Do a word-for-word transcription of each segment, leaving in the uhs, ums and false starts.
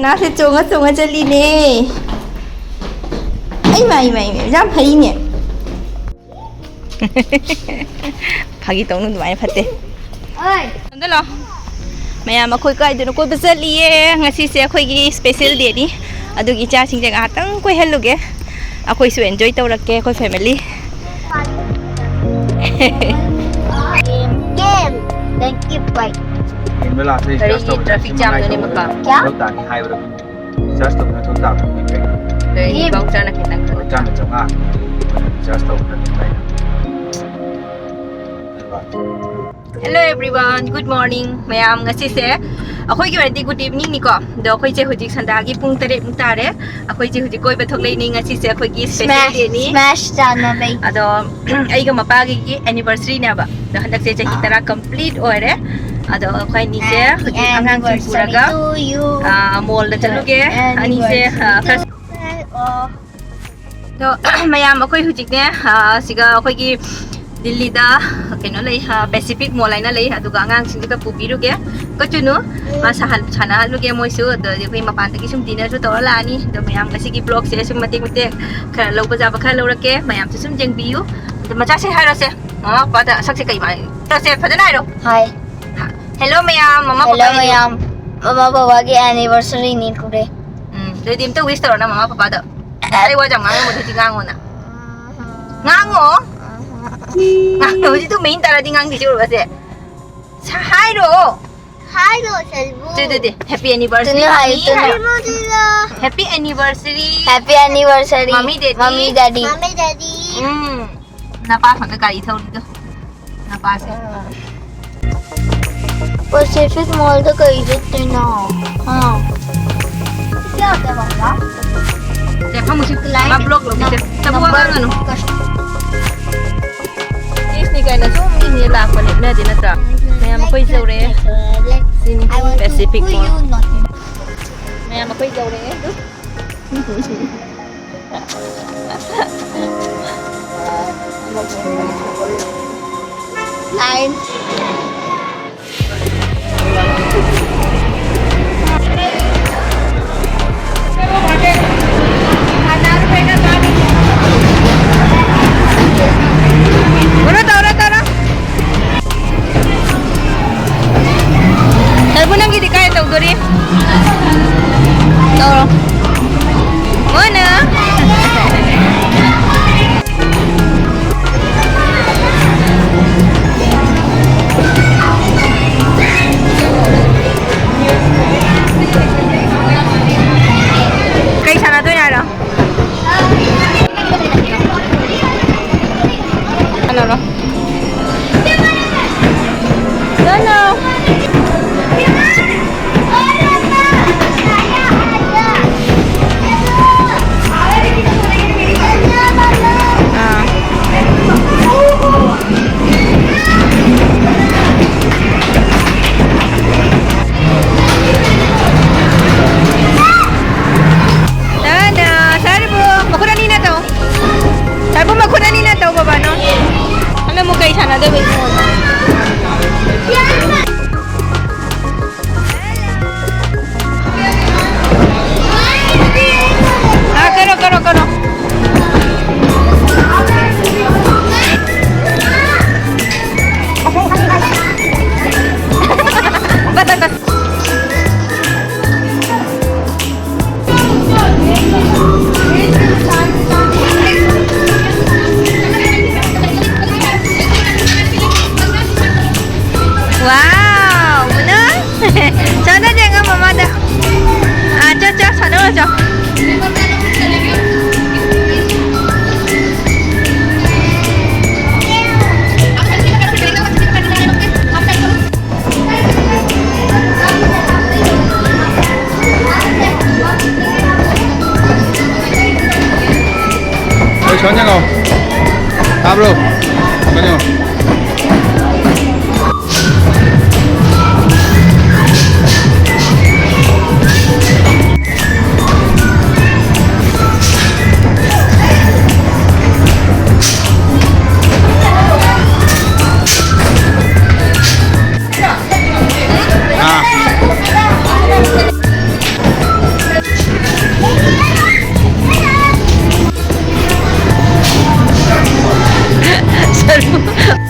ꯅꯥꯁꯦ ꯆꯣꯡꯉ ꯆꯣꯡꯉ ꯆꯠꯂꯤꯅꯦ꯫ ꯑꯩ ꯃꯥꯏ ꯃꯥꯏ ꯃꯥꯏ, ꯌꯥꯝ ꯐꯩꯅꯦ꯫ ꯐꯥꯒꯤ ꯇꯧꯅꯨ, ꯑꯗꯨꯃꯥꯏꯅ ꯐꯠꯇꯦ꯫ ꯁꯣꯝꯗ ꯂꯥꯛꯑꯣ꯫ ꯃꯌꯥꯝ ꯑꯩꯈꯣꯏ ꯀꯥꯏꯗꯅꯣ ꯀꯣꯏꯕ ꯆꯠꯂꯤꯌꯦ꯫ ꯉꯁꯤꯁꯦ ꯑꯩꯈꯣꯏꯒꯤ special dayꯅꯤ꯫ ꯑꯗꯨꯒꯤ ꯏꯆꯥꯁꯤꯡꯁꯦ ꯉꯥꯏꯍꯥꯛꯇꯪ ꯀꯣꯏꯍꯜꯂꯨꯒꯦ꯫ ꯑꯩꯈꯣꯏꯁꯨ enjoy ꯇꯧꯔꯛꯀꯦ, ꯑꯩꯈꯣꯏ family꯫ Game. Then keep quiet. ꯌꯦꯡꯕ ꯂꯥꯛꯇꯣꯏ ꯀꯔꯤꯒꯤ traffic jamꯅꯣꯅꯦ, ꯃꯄꯥ? ꯀꯌꯥ? ꯃꯊꯧ ꯇꯥꯅꯤ ꯍꯥꯏꯕꯗꯣ꯫ Recharge ꯇꯧꯕ ꯃꯊꯧ ꯇꯥꯕ ꯃꯤ ꯀꯩꯅꯣ? ꯀꯔꯤ game? Voucherꯅ ꯈꯤꯇꯪ ꯈꯔ꯫ Voucherꯅ ꯆꯥꯝꯃꯉꯥ꯫ Recharge ꯇꯧꯕ ꯅꯠꯇꯦ ꯍꯥꯏꯅ꯫ Hello everyone, good morning ꯃꯌꯥꯝ꯫ ꯉꯁꯤꯁꯦ ꯑꯩꯈꯣꯏꯒꯤ ꯑꯣꯏꯅꯗꯤ good eveningꯅꯤꯀꯣ, ꯑꯗꯣ ꯑꯩꯈꯣꯏꯁꯦ ꯍꯧꯖꯤꯛ ꯁꯟꯗꯥꯒꯤ ꯄꯨꯡ ꯇꯔꯦꯠꯃꯨꯛ ꯇꯥꯔꯦ꯫ ꯑꯩꯈꯣꯏꯁꯦ ꯍꯧꯖꯤꯛ ꯀꯣꯏꯕ ꯊꯣꯛꯂꯛꯏꯅꯤ꯫ ꯉꯁꯤꯁꯦ ꯑꯩꯈꯣꯏꯒꯤ special smash, dayꯅꯤ꯫ Smash ꯆꯥꯅꯕꯩ꯫ ꯑꯗꯣ ꯑꯩꯒ ꯃꯄꯥꯒꯤ anniversaryꯅꯦꯕ꯫ ꯑꯗꯣ ꯍꯟꯗꯛꯁꯦ ꯆꯍꯤ ꯑꯥ꯫ ꯇꯔꯥ complete ꯑꯣꯏꯔꯦ꯫ ꯑꯗꯣ ꯑꯩꯈꯣꯏ ꯑꯅꯤꯁꯦ happy ꯍꯧꯖꯤꯛ ꯑꯉꯥꯡꯁꯤꯡ anniversary ꯄꯨꯔꯒ, to you. ꯑꯥ, mallꯗ ꯆꯠꯂꯨꯒꯦ꯫ Happy ꯑꯅꯤꯁꯦ, ꯑꯥ, anniversary ꯈꯔ to you. ꯑꯣ꯫ ꯑꯗꯣ ꯃꯌꯥꯝ ꯑꯩꯈꯣꯏ ꯍꯧꯖꯤꯛꯅꯦ, ꯑꯥ, ꯁꯤꯒ ꯑꯩꯈꯣꯏꯒꯤ ꯗꯤꯜꯂꯤꯗ ꯀꯩꯅꯣ ꯂꯩ, ꯑꯥ, Pacific Mall ꯍꯥꯏꯅ ꯂꯩ꯫ ꯑꯗꯨꯒ ꯑꯉꯥꯡꯁꯤꯡꯁꯤꯗ ꯄꯨꯕꯤꯔꯨꯒꯦ꯫ ꯀꯣꯆꯨꯅꯨ, ꯃꯥ ꯁꯥꯍꯟ-, ꯁꯥꯟꯅꯍꯜꯂꯨꯒꯦ ꯃꯣꯏꯁꯨ꯫ ꯑꯗꯣ ꯑꯩꯈꯣꯏ ꯃꯄꯥꯟꯗꯒꯤ ꯁꯨꯝ dinnerꯁꯨ ꯇꯧꯔ ꯂꯥꯛꯑꯅꯤ꯫ ꯑꯗꯣ ꯃꯌꯥꯝ ꯉꯁꯤꯒꯤ vlogꯁꯦ ꯁꯨꯝ ꯃꯇꯦꯛ ꯃꯇꯦꯛ ꯈꯔ ꯂꯧꯕ ꯌꯥꯕ ꯈꯔ ꯂꯧꯔꯛꯀꯦ꯫ ꯃꯌꯥꯝꯁꯨ ꯁꯨꯝ ꯌꯦꯡꯕꯤꯌꯨ꯫ ꯑꯗꯣ ꯃꯆꯥꯁꯦ ꯍꯥꯏꯔꯣꯁꯦ꯫ ꯃꯃꯥ ꯄꯄꯥꯗ ꯁꯛꯁꯦ ꯀꯩ ꯃꯥꯟꯒꯦ? ꯁꯛꯁꯦ ꯐꯖꯅ ꯍꯥꯏꯔꯣ꯫ Hi. Hello ꯃꯌꯥꯝ, ꯃꯃꯥ ꯄꯄꯥ hello ꯍꯥꯏꯔꯣ꯫ ꯃꯌꯥꯝ꯫ ꯃꯃꯥ ꯄꯄꯥꯒꯤ anniversaryꯅꯤ ꯀꯨꯔꯦ꯫ ꯎꯝ, ꯑꯗꯨꯗꯤ ꯑꯝꯇ wish ꯇꯧꯔꯣ ꯅꯪ ꯃꯃꯥ ꯄꯄꯥꯗ꯫ ꯑꯩ ꯋꯥ ꯌꯥꯝ ꯉꯥꯡꯉꯝꯃꯣꯏ, ꯍꯧꯖꯤꯛ ꯉꯥꯡꯉꯣ ꯅꯪ꯫ ꯉꯥꯡꯉꯣ꯫ ꯉꯥꯡꯉꯣ, ꯍꯧꯖꯤꯛ ꯇꯨ ꯃꯤꯅꯤꯠ ꯇꯔꯥꯗꯤ ꯉꯥꯡꯗꯦ ꯁꯤ ꯎꯔꯕꯁꯦ꯫ ꯁ-, ꯍꯥꯏꯔꯣ꯫ ꯍꯥꯏꯔꯣ, ꯁꯦꯜꯕꯨ꯫ ꯇꯨ, ꯇꯨ, ꯇꯨ꯫ Happy anniversary, ꯇꯨꯅ ꯍꯥꯏꯌꯨ, ꯃꯃꯤ꯫ ꯇꯨꯅ꯫ Happy anniversary꯫ Happy anniversary꯫ Happy anniversary꯫ Mommy daddy꯫ Mommy daddy꯫ Mommy daddy꯫ ꯎꯝ꯫ ꯅꯄꯥ ꯁꯣꯝꯗ ꯒꯥꯔꯤ ꯊꯧꯔꯤꯗꯣ꯫ ꯅꯄꯥꯁꯦ꯫ Pacific Mallꯗ ꯀꯩ ꯆꯠꯇꯣꯏꯅꯣ? ꯑꯥ꯫ ꯁꯦ, ꯐꯝꯃꯨꯁꯤ꯫ ꯃꯥ vlog ꯂꯧꯒꯦ꯫ ꯁꯦ, ꯁꯦ, ꯋꯥ ꯉꯥꯡꯒꯅꯨ꯫ Stage ꯅꯤ ꯀꯥꯏꯅ ꯁꯨꯝ ꯃꯤꯁꯤꯡꯁꯦ ꯂꯥꯛꯄ ꯂꯦꯞꯅꯗꯦ ꯅꯠꯇ꯭ꯔꯥ? ꯃꯌꯥꯝ ꯑꯩꯈꯣꯏ ꯌꯧꯔꯛꯑꯦ꯫ ꯁꯤꯅꯤ Pacific Mall꯫ ꯃꯌꯥꯝ ꯑꯩꯈꯣꯏ ꯌꯧꯔꯛꯑꯦ꯫ Line. ꯁꯣꯝ ꯌꯦꯡꯉꯣ꯫ ꯇꯥꯕ꯭ꯔꯣ? ꯁꯣꯝ ꯌꯦꯡꯉꯣ꯫ ꯑꯥ꯫ ꯁꯔꯨ꯫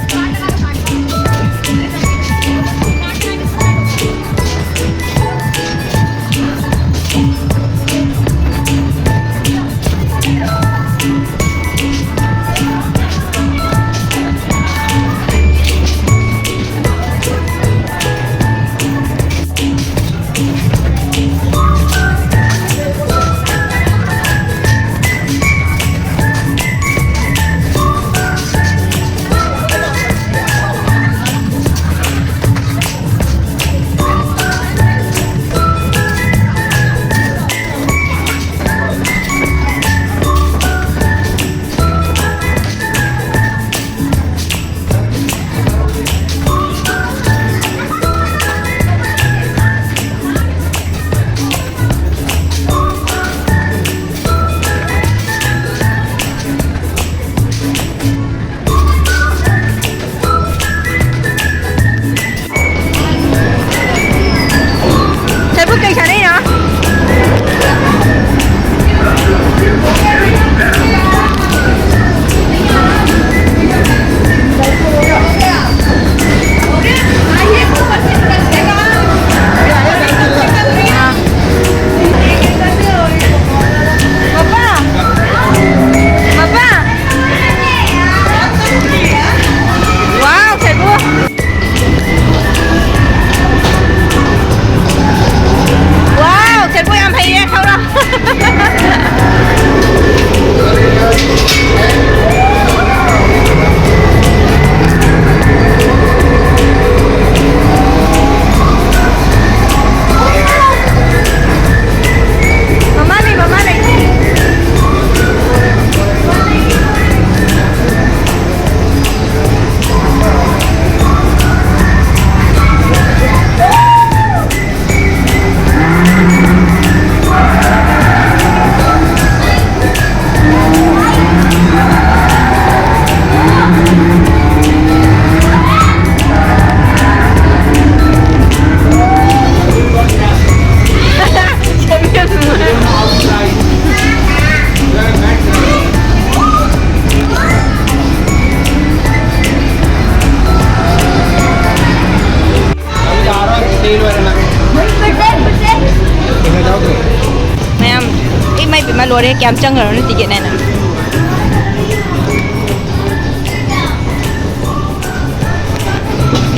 ꯍꯣꯔꯦꯟ ꯀꯌꯥꯝ ꯆꯪꯈ꯭ꯔꯕꯅꯣ ꯇꯤꯀꯦꯠ ꯍꯥꯏꯅ?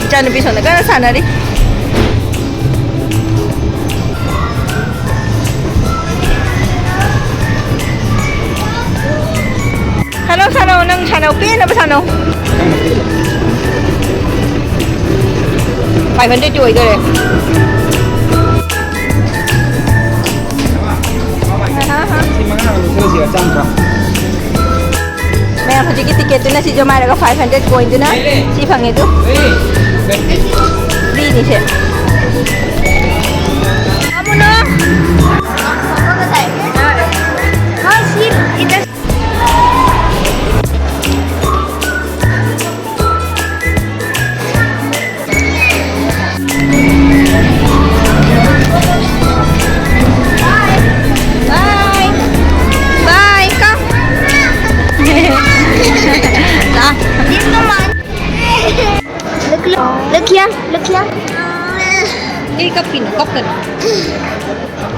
ꯏꯆꯥꯅꯨꯄꯤ ꯁꯣꯝꯗ ꯀꯟꯅ ꯁꯥꯟꯅꯔꯤ꯫ ꯁꯥꯟꯅꯧ, ꯁꯥꯟꯅꯧ, ꯅꯪ ꯁꯥꯟꯅꯧ, ꯄꯦꯟꯅꯕ ꯁꯥꯟꯅꯧ꯫ Five hundred ꯇꯤ ꯑꯣꯏꯗꯣꯔꯦ꯫ ꯃꯌꯥꯝ, ꯍꯧꯖꯤꯛꯀꯤ ꯇꯤꯀꯦꯠꯇꯨꯅ ꯁꯤ ꯖꯃꯥꯏꯔꯒ five hundred coinꯗꯨꯅ ꯁꯤ ꯐꯪꯉꯦ ꯇꯨ꯫ Freeꯅꯤ ꯁꯦ꯫ ꯑꯃꯨꯅꯣ꯫ ꯍꯥ, ꯁꯤ ꯏꯇ Bye. Bye. Come. This one. Look, look, look here, look here. Hey, kapino, kapkan.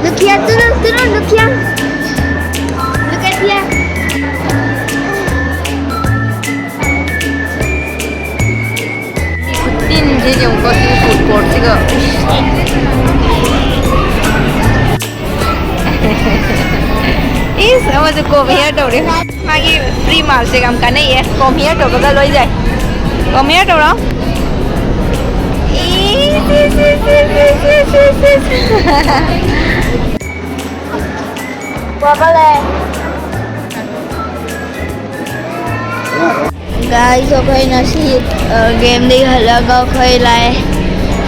Look here, turun, turun, look here. Look at here. ꯈꯨꯇꯤꯟꯁꯦ ꯌꯦꯡꯉꯨꯀꯣ, ꯁꯤ food courtꯁꯤꯒ꯫ ꯏꯁ, ꯑꯃꯁꯨ comb here ꯇꯧꯔꯤ꯫ ꯃꯥꯒꯤ free ꯃꯥꯜꯁꯦ ꯌꯥꯝ ꯀꯥꯟꯅꯩꯌꯦ꯫ Comb here ꯇꯧꯕꯒ ꯂꯣꯏ ꯌꯥꯏ꯫ Comb here ꯇꯧꯔꯣ꯫ ꯏꯁ, ꯏꯁ, ꯏꯁ꯫ ꯋꯥꯕ ꯂꯩ꯫ Guys, ꯑꯩꯈꯣꯏ ꯉꯁꯤ, ꯑ, gameꯗꯒꯤ ꯍꯜꯂꯛꯑꯒ ꯑꯩꯈꯣꯏ ꯂꯥꯛꯑꯦ꯫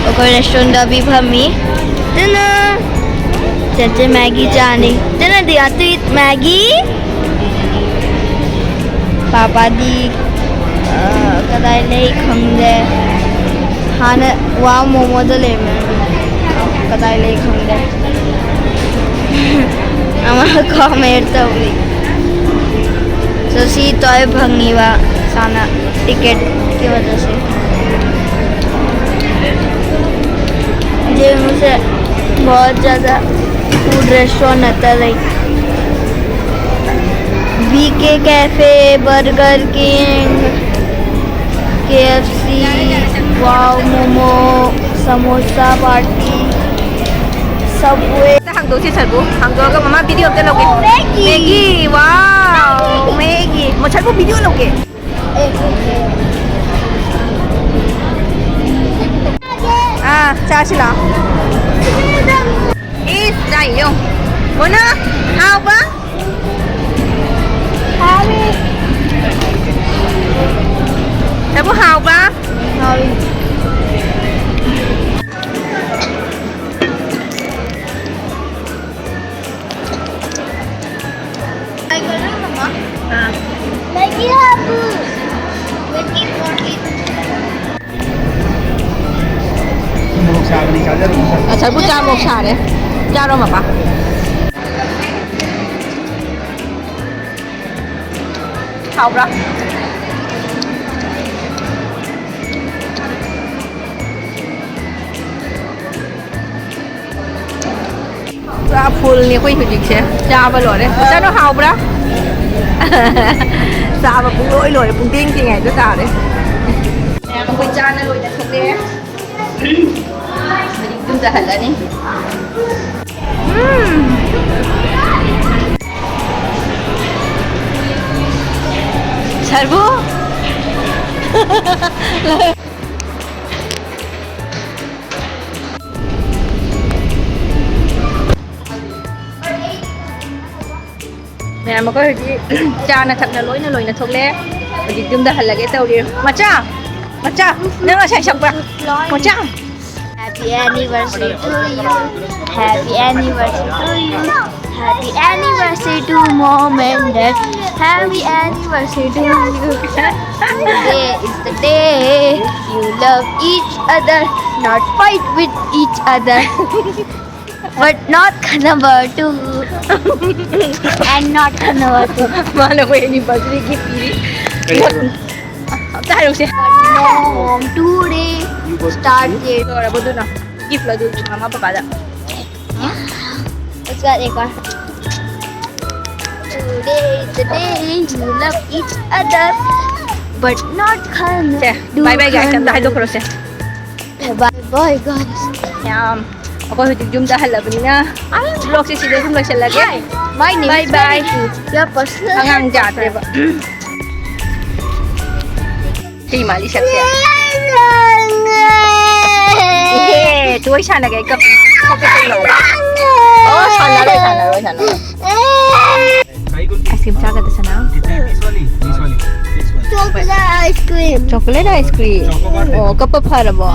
ꯑꯩꯈꯣꯏ restaurantꯗ ꯐꯝꯃꯤ꯫ ꯇꯅ! ꯆꯦꯆꯦ Maggi ꯆꯥꯅꯤ꯫ ꯇꯅ, do you want to eat Maggi? ꯄꯥꯄꯥꯗꯤ, ꯑ, ꯀꯗꯥꯏ ꯂꯩ ꯈꯪꯗꯦ꯫ ꯍꯥꯟꯅ ꯋꯥ ꯃꯣꯃꯣꯗ ꯂꯩꯔꯝꯃꯦ꯫ ꯀꯗꯥꯏ ꯂꯩ ꯈꯪꯗꯦ꯫ ꯑꯃ comment ꯇꯧꯔꯤ꯫ So, ꯁꯤ toy ꯐꯪꯉꯤꯕ ꯁꯥꯅ ticketꯀꯤ ꯋꯥꯖꯍ ꯁꯦ꯫ ये मुझे बहुत ज़्यादा food restaurant आता है। ꯕꯤ ꯀꯦ ꯀꯦꯐꯦ, ꯕꯔꯒꯔ ꯀꯤꯡ, ꯀꯦ ꯑꯦꯐ ꯁꯤ, ꯋꯥꯎ ꯃꯣꯃꯣ, ꯁꯃꯣꯁꯥ ꯄꯥꯔꯇꯤ, ꯁꯕꯋꯦ꯫ ꯑꯝꯇ ꯍꯥꯡꯗꯣꯛꯁꯤ ꯁꯔꯕꯨ꯫ ꯍꯥꯡꯗꯣꯛꯑꯒ ꯃꯃꯥ ꯚꯤꯗꯤꯑꯣ ꯑꯝꯇ ꯂꯧꯒꯦ꯫ ꯃꯦꯒꯤ꯫ ꯃꯦꯒꯤ, ꯋꯥꯎ, ꯃꯦꯒꯤ꯫ ꯃꯣ ꯁꯔꯕꯨ ꯚꯤꯗꯤꯑꯣ ꯂꯧꯒꯦ꯫ ꯑꯥ, ꯆꯥꯁꯤ ꯂꯥꯛꯑꯣ꯫ ꯏꯁ, ꯆꯥꯏ ꯌꯦꯡꯉꯨ꯫ ꯃꯣꯅꯥ, ꯍꯥꯎꯕ? ꯍꯥꯎꯋꯤ꯫ ꯁꯔꯕꯨ, ꯍꯥꯎꯕ? ꯍꯥꯎꯋꯤ꯫ ꯑꯥ꯫ ꯃꯦꯒꯤ ꯍꯥꯞꯄꯨ꯫ ꯃꯦꯒꯤ ꯄꯣꯀꯦꯠ꯫ ꯃꯣꯔꯣꯛ ꯁꯥꯕꯅꯤ, ꯆꯥꯖꯔꯨꯅꯨ꯫ ꯑ, ꯁꯔꯕꯨ ꯆꯥ ꯃꯣꯔꯣꯛ ꯁꯥꯔꯦ꯫ ꯆꯥꯔꯣ, ꯃꯄꯥ꯫ ꯍꯥꯎꯕ꯭ꯔꯥ? ꯄꯨꯔꯥ ꯐꯨꯜꯅꯤ ꯑꯩꯈꯣꯏ ꯍꯧꯖꯤꯛꯁꯦ꯫ ꯆꯥꯕ ꯂꯣꯏꯔꯦ꯫ ꯆꯠꯂꯣ, ꯍꯥꯎꯕ꯭ꯔꯥ? ꯆꯥꯕ ꯄꯨꯡꯂꯣꯏ ꯂꯣꯏꯔꯦ, ꯄꯨꯡꯇꯦꯡ ꯇꯦꯡꯉꯦ ꯍꯥꯏꯗꯣ ꯇꯥꯔꯦ꯫ ꯃꯌꯥꯝ ꯑꯩꯈꯣꯏ ꯆꯥꯅ ꯂꯣꯏꯅ ꯊꯣꯛꯂꯛꯑꯦ꯫ ꯍꯧꯖꯤꯛ ꯌꯨꯝꯗ ꯍꯜꯂꯅꯤ꯫ ꯎꯝ꯫ ꯁꯔꯕꯨ꯫ ꯃꯌꯥꯝ ꯑꯩꯈꯣꯏ ꯍꯧꯖꯤꯛ ꯆꯥꯅ ꯊꯛꯅ ꯂꯣꯏꯅ ꯂꯣꯏꯅ ꯊꯣꯛꯂꯦ꯫ ꯍꯧꯖꯤꯛ ꯌꯨꯝꯗ ꯍꯜꯂꯒꯦ ꯇꯧꯔꯤ꯫ ꯃꯆꯥ! ꯃꯆꯥ! ꯅꯪ ꯉꯁꯥꯏ ꯁꯛꯄ꯭ꯔꯥ? ꯃꯆꯥ! Happy anniversary to you. Happy anniversary to you. Happy anniversary to mom and dad. Happy anniversary to you. Today is the day you love each other, not fight with each other. But not number two. And not number two. ꯃꯥꯅ ꯑꯩꯈꯣꯏ anniversary gift ꯄꯤꯔꯤ꯫ ꯀꯔꯤ ꯍꯥꯏꯕ꯭ꯔꯣ? ꯑꯝꯇ ꯍꯥꯏꯔꯛꯎꯁꯦ꯫ But no, today start date. ꯂꯣꯏꯔꯕ ꯑꯗꯨꯅ? Gift ꯂꯣ ꯑꯗꯨ ꯃꯃꯥ ꯄꯄꯥꯗ? Let's go, एक बार. Today is the day you love each other, but not खाना. ꯁꯦ, bye bye guys, ꯑꯝꯇ ꯍꯥꯏꯗꯣꯛꯈ꯭ꯔꯣꯁꯦ. Bye bye guys. ꯌꯥꯝ, ꯑꯩꯈꯣꯏ ꯍꯧꯖꯤꯛ ꯌꯨꯝꯗ ꯍꯜꯂꯕꯅꯤꯅ vlogꯁꯦ ꯁꯤꯗ ꯑꯗꯨꯝ ꯂꯣꯏꯁꯤꯜꯂꯒꯦ. Hi, my name is Bye bye. Your personal ꯑꯉꯥꯡ ꯖꯥꯠꯇ꯭ꯔꯦꯕ꯫ ꯁꯤ ꯏꯃꯥꯂꯤ ꯁꯛꯁꯦ꯫ ꯏꯍꯦ, ꯇꯣꯏ ꯁꯥꯟꯅꯒꯦ, ꯀꯞ-, ꯀꯞꯀꯦ ꯇꯧꯔꯤ ꯃꯥꯜꯂꯦ꯫ ꯑꯣ, ꯁꯥꯟꯅꯔꯣꯏ, ꯁꯥꯟꯅꯔꯣꯏ, ꯁꯥꯟꯅꯔꯣꯏ꯫ Ice cream ꯆꯥꯒꯗ ꯁꯅꯥ꯫ Chocolate ice cream. Chocolate ice cream. ꯑꯣ, ꯀꯞꯄ ꯐꯔꯕꯣ?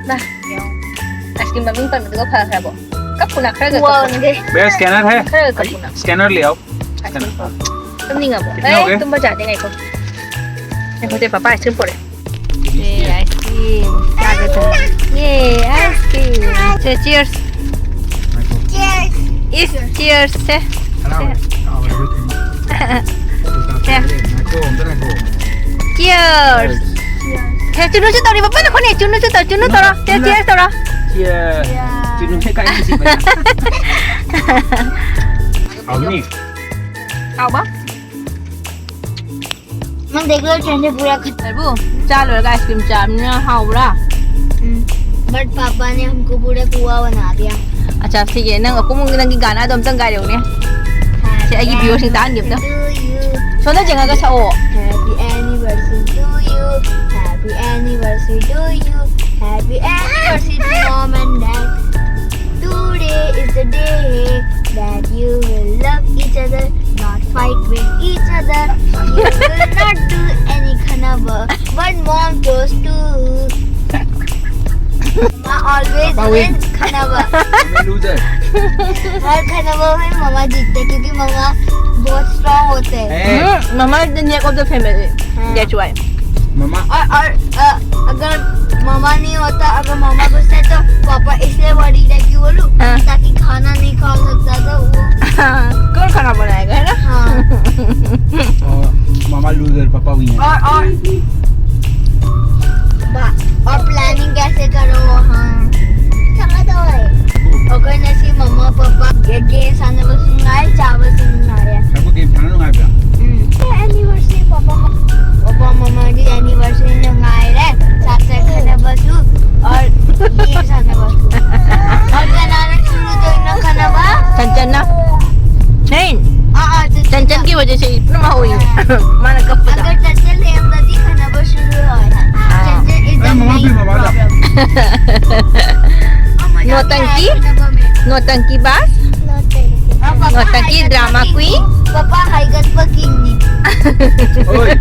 ꯅ, ice cream ꯃꯃꯤꯡ ꯄꯟꯕꯗꯨꯒ ꯐꯈ꯭ꯔꯕꯣ? ꯀꯞꯄꯨꯅ ꯈꯔꯒ ꯀꯞꯄꯨꯅ꯫ ꯋꯥꯡꯗꯦ꯫ भैया, scanner है? ꯈꯔꯒ ꯀꯞꯄꯨꯅ꯫ Scanner ले आओ। Scanner। ꯇꯨꯝꯅꯤꯡꯉꯕꯣ? ꯀꯩꯅꯣ ꯑꯦ, ꯍꯧꯒꯦ? ꯇꯨꯝꯕ ꯌꯥꯗꯦ, ꯉꯥꯏꯈꯣ꯫ ꯉꯥꯏꯈꯣ, ꯁꯦ, ꯄꯄꯥ ice cream ꯄꯨꯔꯛꯑꯦ꯫ ꯌꯦ, ice cream꯫ ꯆꯥꯒꯦ ꯇꯧꯔꯦ꯫ ꯌꯦ, ice cream꯫ Say, cheers꯫ Cheers꯫ Is cheers ꯁꯦ꯫ ꯍꯔꯥꯎꯋꯦ, ꯍꯔꯥꯎꯋꯦ, ꯑꯩꯈꯣꯏ ꯊꯦꯡꯅ꯫ ꯁꯦ꯫ ꯉꯥꯏꯈꯣ, ꯑꯝꯇ ꯉꯥꯏꯈꯣ꯫ Cheers꯫ ꯁꯦ, ꯆꯨꯅꯨꯁꯨ ꯇꯧꯔꯤ, ꯄꯄꯥꯅ ꯈꯣꯠꯅꯦ, ꯆꯨꯅꯨꯁꯨ ꯇꯧ, ꯆꯨꯅꯨ ꯇꯧꯔꯣ꯫ ꯁꯦ, cheers ꯇꯧꯔꯣ꯫ Cheers꯫ ꯆꯨꯅꯨ ꯁꯦ ꯀꯥꯏ ꯁꯤ ꯃꯌꯥꯝ꯫ ꯍꯥꯎꯅꯤ꯫ ꯍꯥꯎꯕ? ꯅꯪ regular ꯆꯦꯟꯁꯦ ꯄꯨꯔꯥ ꯈꯠ- ꯍꯥꯏꯕꯨ, ꯆꯥ ꯂꯣꯏꯔꯒ ice cream ꯆꯥꯕꯅꯤꯅ ꯍꯥꯎꯕ꯭ꯔꯥ? ꯎꯝ, but पापा ने हमको पूरा कुआं बना दिया। ꯑꯠꯆꯥ, ꯁꯤꯒꯤ ꯅꯪ ꯑꯄꯨꯡ ꯅꯪꯒꯤ ꯒꯥꯅꯥꯗꯣ ꯑꯝꯇꯪ ꯒꯥꯏꯔꯛꯎꯅꯦ꯫ ꯁꯦ, ꯑꯩꯒꯤ viewerꯁꯤꯡ ꯇꯥꯍꯟꯒꯦ ꯑꯝꯇ꯫ To you. ꯁꯣꯝꯗ ꯌꯦꯡꯉꯒ ꯁꯛꯑꯣ꯫ Happy anniversary to you. Happy anniversary to you. Happy anniversary to mom and dad. Today is the day that you will love each other, not fight with each other. You will not do any खाना वर, but mom chose to. माँ always win खाना वर। मैं loser। हर खाना वर में मामा जीतते क्योंकि मामा बहुत strong होते हैं। ए। हम्म, मामा is the neck of the family। हाँ। That's why। मामा। और, और, अ, अगर मामा नहीं होता, अगर मामा गुस्सा है तो पापा इसलिए worried है कि बोलूं, हाँ। ताकि खाना नहीं खा सकता था वो। कौन खाना बनाएगा, है ना? हाँ। और मामा loser, पापा winner। और, और, बा-, और planning कैसे करो वहाँ? ꯑꯩꯈꯣꯏ ꯉꯁꯤ ꯃꯃꯥ ꯄꯄꯥ ꯒꯦꯝ ꯁꯥꯟꯅꯕꯁꯨ ꯅꯨꯡꯉꯥꯏ, ꯆꯥꯕꯁꯨ ꯅꯨꯡꯉꯥꯏꯔꯦ꯫ ꯀꯔꯝꯕ ꯒꯦꯝ ꯁꯥꯟꯅ ꯅꯨꯡꯉꯥꯏꯕ꯭ꯔꯥ? ꯎꯝ꯫ ꯑꯦꯅꯤꯚꯔꯁꯔꯤ ꯄꯄꯥ ꯃ-, ꯄꯄꯥ ꯃꯃꯥꯒꯤ ꯑꯦꯅꯤꯚꯔꯁꯔꯤ ꯅꯨꯡꯉꯥꯏꯔꯦ꯫ ꯆꯥꯛ ꯆꯥ ꯈꯟꯅꯕꯁꯨ, ꯑꯣꯔ ꯒꯦꯝ ꯁꯥꯟꯅꯕꯁꯨ꯫ ꯑꯣꯔ ꯀꯅꯥꯅ ꯁꯨꯔꯨꯗꯣꯏꯅꯣ ꯈꯟꯅꯕ? ꯆꯟꯆꯟꯅ꯫ ꯅꯦꯟ꯫ ꯑꯥ, ꯑꯥ, ꯆꯟꯆꯟ꯫ ꯆꯟꯆꯟꯒꯤ ꯋꯥꯖꯦꯁꯦ ꯄꯨꯝꯅꯝ ꯍꯧꯏ꯫ ꯃꯥꯅ ꯀꯞꯄꯗ꯫ ꯑꯒꯔ ꯆꯟꯆꯟ ꯂꯩꯔꯝꯃꯗꯤ ꯈꯟꯅꯕ ꯁꯨꯔꯨꯔꯣꯏ꯫ ꯑꯥ꯫ ꯆꯟꯆꯟ is the ꯑꯩ ꯃꯃꯥ main ꯄꯤ ꯃꯃꯥꯗ꯫ problem. Oh my God, ꯅꯣꯇꯪꯀꯤ? ꯈꯟꯅꯕ main. ꯅꯣꯇꯪꯀꯤ ꯕꯥꯁ꯫ ꯑꯥ, ꯄꯄꯥ ꯅꯣꯇꯪꯀꯤ ꯍꯥꯏꯒꯠꯄ drama king. queen. ꯄꯄꯥ ꯍꯥꯏꯒꯠꯄ kingꯅꯤ. ꯍꯣꯏ꯫